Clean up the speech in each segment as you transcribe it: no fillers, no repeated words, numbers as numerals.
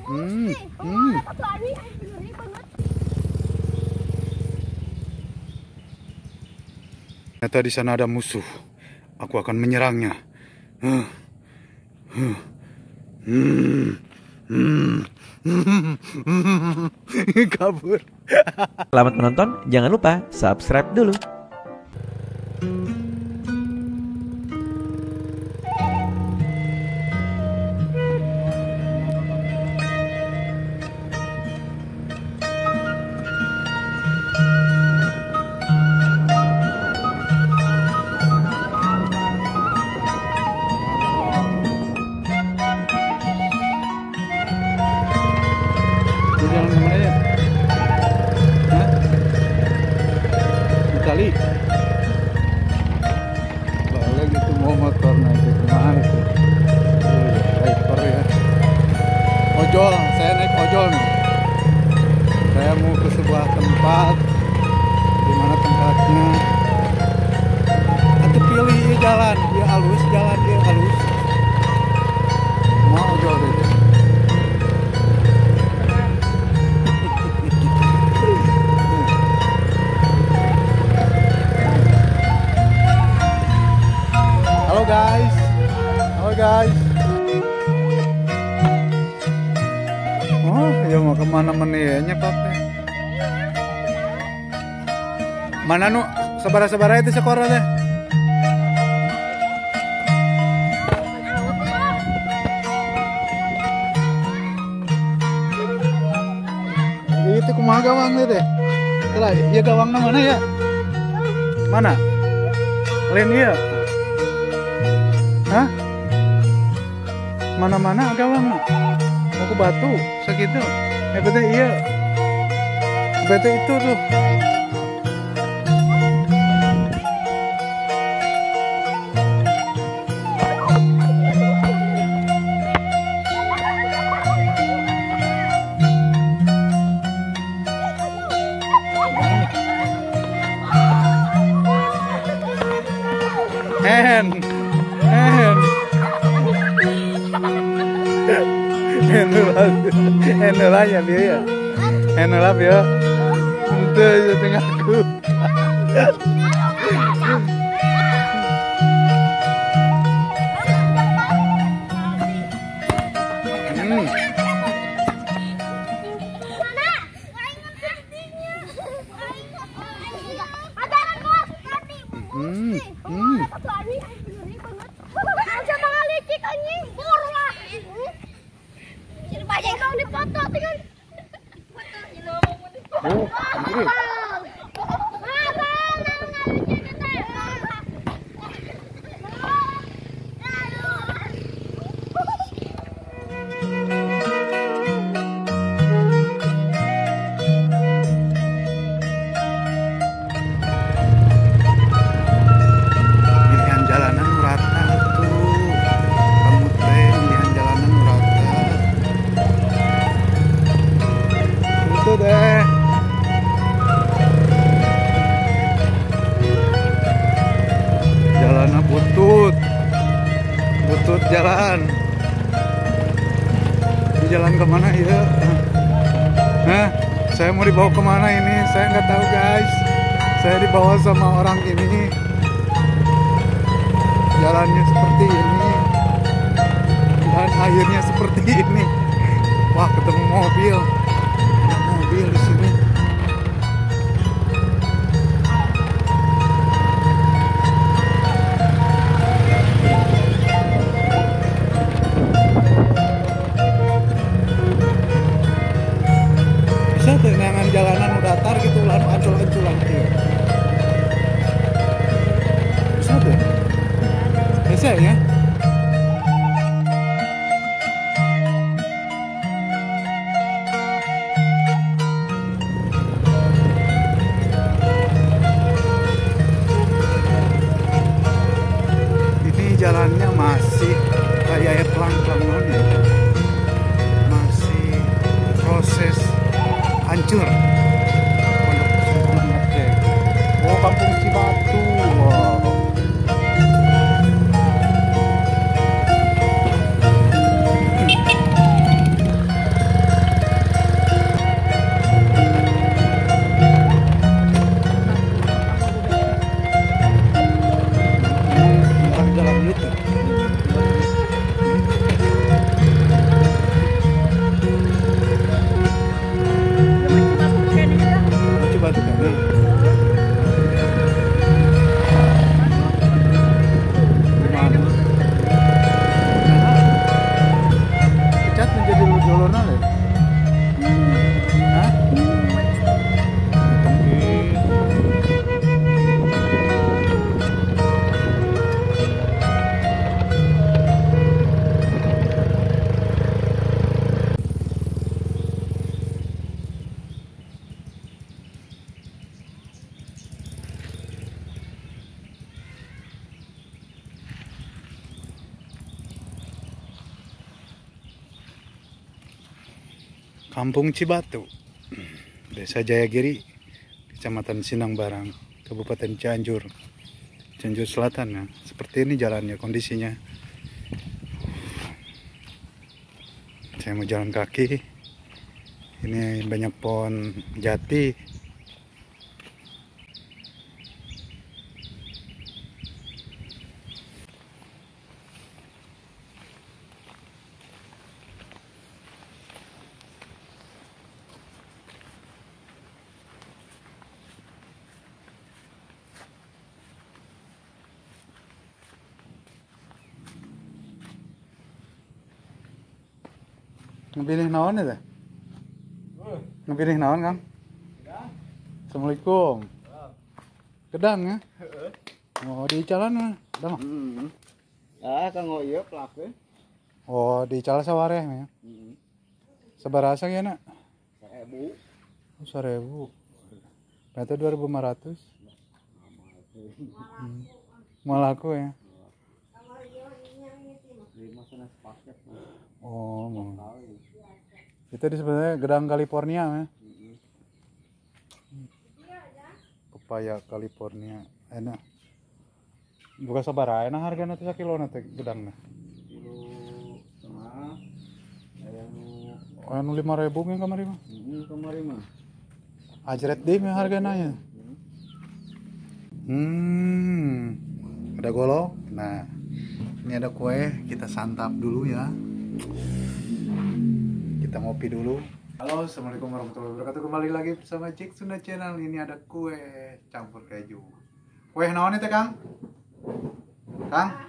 Ternyata di sana ada musuh. Aku akan menyerangnya. Kabur. Selamat menonton, jangan lupa subscribe dulu. Jalan kemana ya? Hah? Itali. Balik itu mau motor naik ke mana itu? Driver ya. Ojol, saya naik ojol nih. Saya mau ke sebuah tempat. Di mana tempatnya? Atau pilih jalan, dia halus, jalan dia halus. Mau ojol deh. Halo guys, halo guys. Oh, ya mau kemana menehnya Pak? Mana nu? Sabara-sabara itu sekolahnya. Itu kumaha gawang deh. Salah, ya gawangna mana ya? Mana? Lain iya. Hah? Mana-mana gawang mau ke batu segitu. Bete iya. Bete itu tuh. Hen. Henula ya dia ya. Henula ya. Itu setengah aku. Oh, anjir. Pilihan jalanan rata tuh. Kamu teh pilihan jalanan rata. Itu deh. Jalannya butut, butut jalan. Di jalan kemana ya? Nah, saya mau dibawa kemana ini? Saya nggak tahu guys. Saya dibawa sama orang ini. Jalannya seperti ini dan akhirnya seperti ini. Wah, ketemu mobil. Ada mobil di sini. Tenangan jalanan datar gitu, lalu ancul-anculan gitu. Bisa tuh? Bisa ya? Ini jalannya masih kayak pelang-pelang ya. Masih proses hancur. Pondok Pesantren Aceh. Oh, Kampung Cibatu. Wow. Kampung Cibatu, Desa Jayagiri, Kecamatan Sindangbarang, Kabupaten Cianjur, Cianjur Selatan ya. Seperti ini jalannya, kondisinya. Saya mau jalan kaki. Ini banyak pohon jati. Ngebilih naon itu? Ngebilih naon, Kang? Assalamualaikum. Gedang ya? Oh, di jalan mah. Gedang. Ah, kanggo ieu plak we. Oh, di jalan sawareh ya. Sabaraha ya, Nak? 1000. Oh, 1000. Berarti 2500. Mau laku ya. Oh, mau. Itu di sebenarnya gedang California ya. Pepaya California enak. Buka sabaraha enak hargana teh sakilona teh gedangna? Kilo setengah. Aya nu anu 5000 ge kamari mah. Heeh, kamari mah. Ajret deui mah hargana ya. Ada golok. Nah, ini ada kue, kita santap dulu ya. Kita ngopi dulu. Halo, assalamualaikum warahmatullahi wabarakatuh. Kembali lagi bersama Cik Sunda Channel. Ini ada kue campur keju. Kue naon itu, Kang? Kang?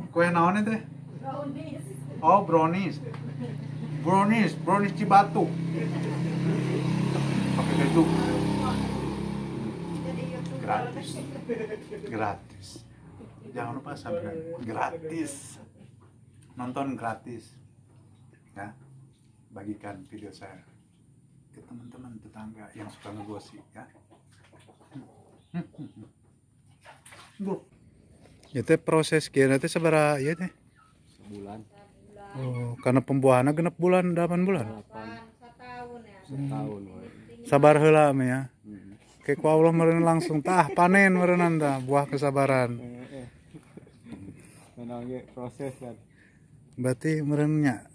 Kue naon itu? Brownies. Oh, brownies. Brownies, brownies Cibatu. Pakai keju. Gratis. Gratis. Jangan lupa subscribe. Gratis. Nonton gratis ya, bagikan video saya ke teman-teman tetangga yang suka ngegosip ya. Ya teh proses kieu teh sabaraha ieu teh? Sebulan. Oh, karena pembuahanna 6 bulan, 8 bulan. 8 ya. Setahun we. Sabar heula mah ya. Kayak ku Allah meureun langsung tah panen meureun tah buah kesabaran. Memang ge proses kan. Berarti merenya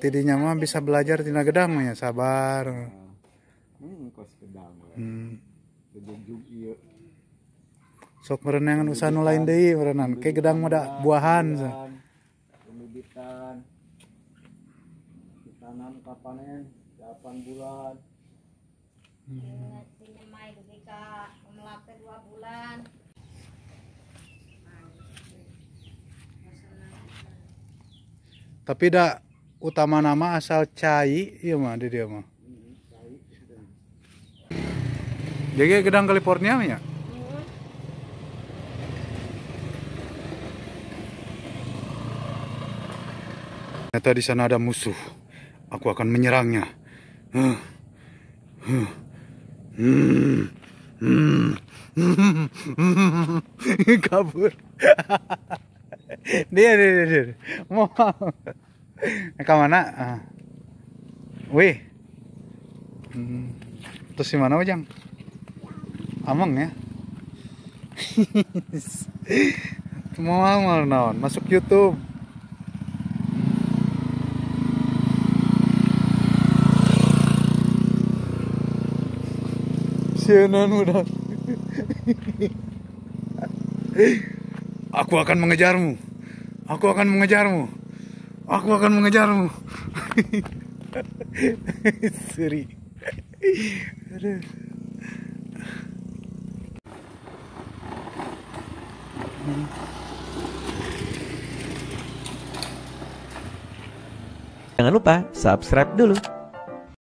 tidinya mah bisa belajar tina gedang mah ya, sabar. Kos gedang we. Jugjug ieu. Sok merenangan usaha nu lain deui merenan. Ke gedang mah da buahan. Pembibitan. Ditanam kapanen 8 bulan. Dinyemai dugi ka melak teh 2 bulan. Tapi dah utama nama asal cai iya mah di dia mah. Jadi gedang California ya? Ternyata di sana ada musuh. Aku akan menyerangnya. Kabur. Dia. Mau ke mana? Wih. Terus di mana, Ujang? Ameng ya. Mau naon? Masuk YouTube. Sieun udah. Aku akan mengejarmu. Aku akan mengejarmu. Aku akan mengejarmu. Seri. Aduh. Jangan lupa subscribe dulu.